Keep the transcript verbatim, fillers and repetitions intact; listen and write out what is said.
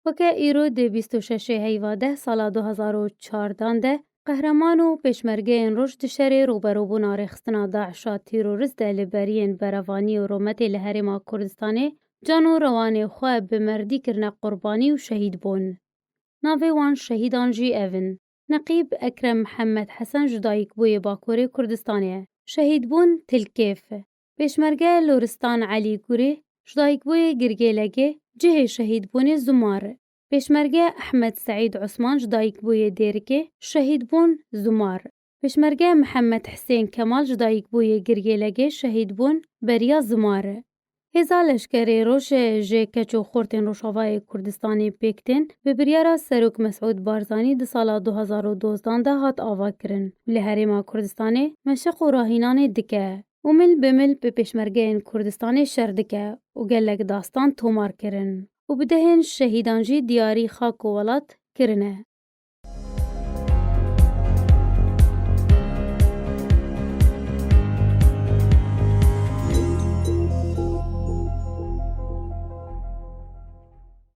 Weke îro di bîst û şeşê heyva deh sala du hezar û çardan de qehreman û pêşmergeyên roj di şerê rûberûbûna rêxistina DAIŞa terorîst de li beriyên berevanî û rûmetê li Herêma Kurdistanê can û rewanê xwe bi merdî kirine qurbanî û şehîd bûn. Navê wan şehîdan jî ev in: Neqîb Ekrem Mihemed Hesen ji dayikbûyê Bakurê Kurdistanê ye. Şehîdbûn Tilkêf. Pêşmerge Loristan Elî Gurê ji dayikbûyê Girgêlegê, cihê şehîdbûnê Zumar. Pêşmerge Ehmed Seîd Osman ji dayikbûyê Dêrikê, şehîdbûn Zumar. Pêşmerge Mihemed Hisên Kemal ji dayikbûyê Girgêlegê, şehîdbûn beriya Zumar. Hêza leşkerê roj ji keç û xortên Rojavayê Kurdistanê pêk tên, bi biryara Serok Mesûd Barzanî di sala du hezar û dozdan de hat avakirin. Li Herêma Kurdistanê meşiq û rahînanê dike û mil bi mil bi pêşmergeyên Kurdistanê şer dike û gelek dastan tomar kirin û bi dehên şehîdan jî diyarî xak û welat kirine.